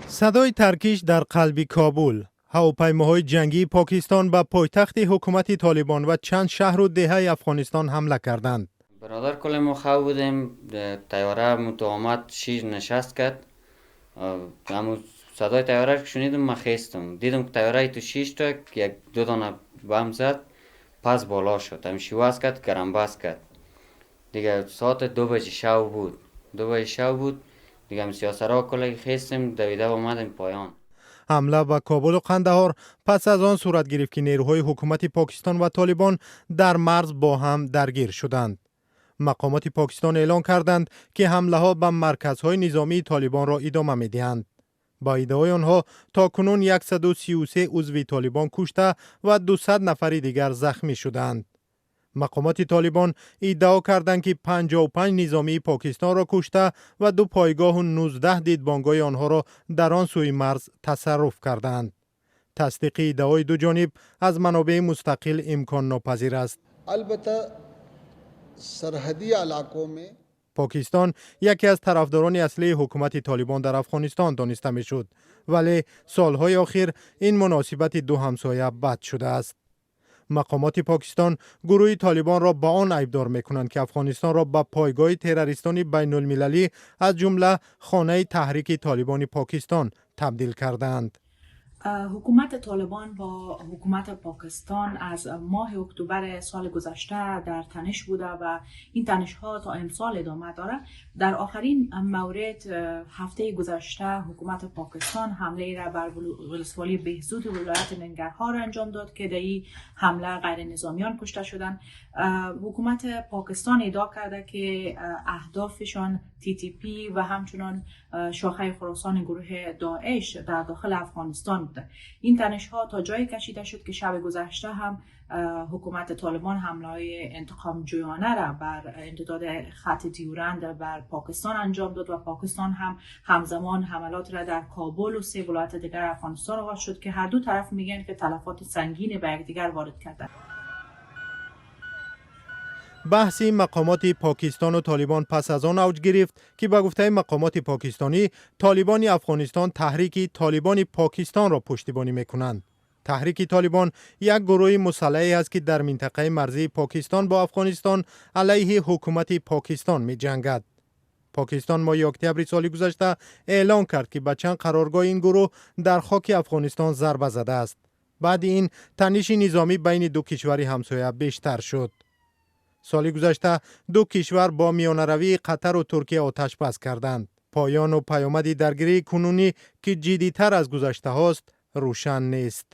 Садои таркиш дар қалби Кобул. Ҳавопаймоҳои ҷангии Покистон ба пойтахти ҳукумати Толибон ва чанд шаҳру деҳаи Афғонистон ҳамла карданд. Бародар, кулли мо хав будем. Тайёра муту омад, шиш нишаст кард. Ҳамун садои тайёра шунидум, ман хестум, дидум, ки тайёраи ту шишта, як ду дона бам зад, пас боло шуд, ҳамин шиваз кард, гарамбас кард. Дига соати 2 баҷи шав буд, 2 баҷи шав буд. Дига ҳам сиёсаро кулли хестем, давида омадем поён. Ҳамла ба Кобулу Қандаҳор пас аз он сурат гирифт, ки нерӯҳои ҳукумати Покистон ва Толибон дар марз бо ҳам даргир шуданд. Мақомоти Покистон эълон карданд, ки ҳамлаҳо ба марказҳои низомии Толибонро идома медиҳанд. Ба иддаои онҳо, то кунун 133 узви Толибон кушта ва 200 нафари дигар захмӣ шуданд. Мақомоти Толибон иддао карданд, ки 55 низомии Покистонро кушта ва ду пойгоҳу 19 дидбонгоҳи онҳоро дар он сӯи марз тасарруф кардаанд. Тасдиқи иддаои ду ҷониб аз манобеи мустақил имконнопазир аст. अलबत्ता सरहदी इलाकों में Покистон яке аз тарафдорони аслии ҳукумати Толибон дар Афғонистон дониста мешуд, вале солҳои охир ин муносибати ду ҳамсоя бад шудааст. Мақомоти Покистон гурӯҳи Толибонро ба он айбдор мекунанд, ки Афғонистонро ба пойгоҳи террористони байнулмилалӣ, аз ҷумла хонаи Таҳрики Толибони Покистон, табдил кардаанд. حکومت طالبان با حکومت پاکستان از ماه اکتبر سال گذشته در تنش بوده و این تنش ها تا امسال ادامه داره. در آخرین مورد، هفته گذشته حکومت پاکستان حمله را بر ولسوالی بهزود ولایت ننگرهار انجام داد که در این حمله غیر نظامیان کشته شدند. حکومت پاکستان ادعا کرده که اهدافشان TTP و همچنان شاخه خراسان گروه داعش در داخل افغانستان بوده. این تنش ها تا جایی کشیده شد که شب گذشته هم حکومت طالبان حمله های انتقام جویانه را بر امتداد خط دیورند بر پاکستان انجام داد و پاکستان هم همزمان حملات را در کابل و سه ولایت دیگر افغانستان آغاز شد که هر دو طرف میگن که تلفات سنگین به یکدیگر وارد کردند. Баҳси мақомоти Покистону Толибон пас аз он авҷ гирифт, ки ба гуфтаи мақомоти покистонӣ, Толибони Афғонистон Таҳрики Толибони Покистонро пуштибонӣ мекунанд. Таҳрики Толибон як гурӯҳи мусаллаҳе аст, ки дар минтақаи марзии Покистон бо Афғонистон алайҳи ҳукумати Покистон меҷангад. Покистон моҳи октябри соли гузашта эълон кард, ки ба чанд қароргоҳи ин гурӯҳ дар хоки Афғонистон зарба задааст. Баъди ин таниши низомӣ байни ду кишвари ҳамсоя бештар шуд. Соли гузашта ду кишвар бо миёнаравии Қатару Туркия оташбас карданд. Поёну паёмади даргирии кунунӣ, ки ҷиддитар аз гузаштаҳост, рӯшан нест.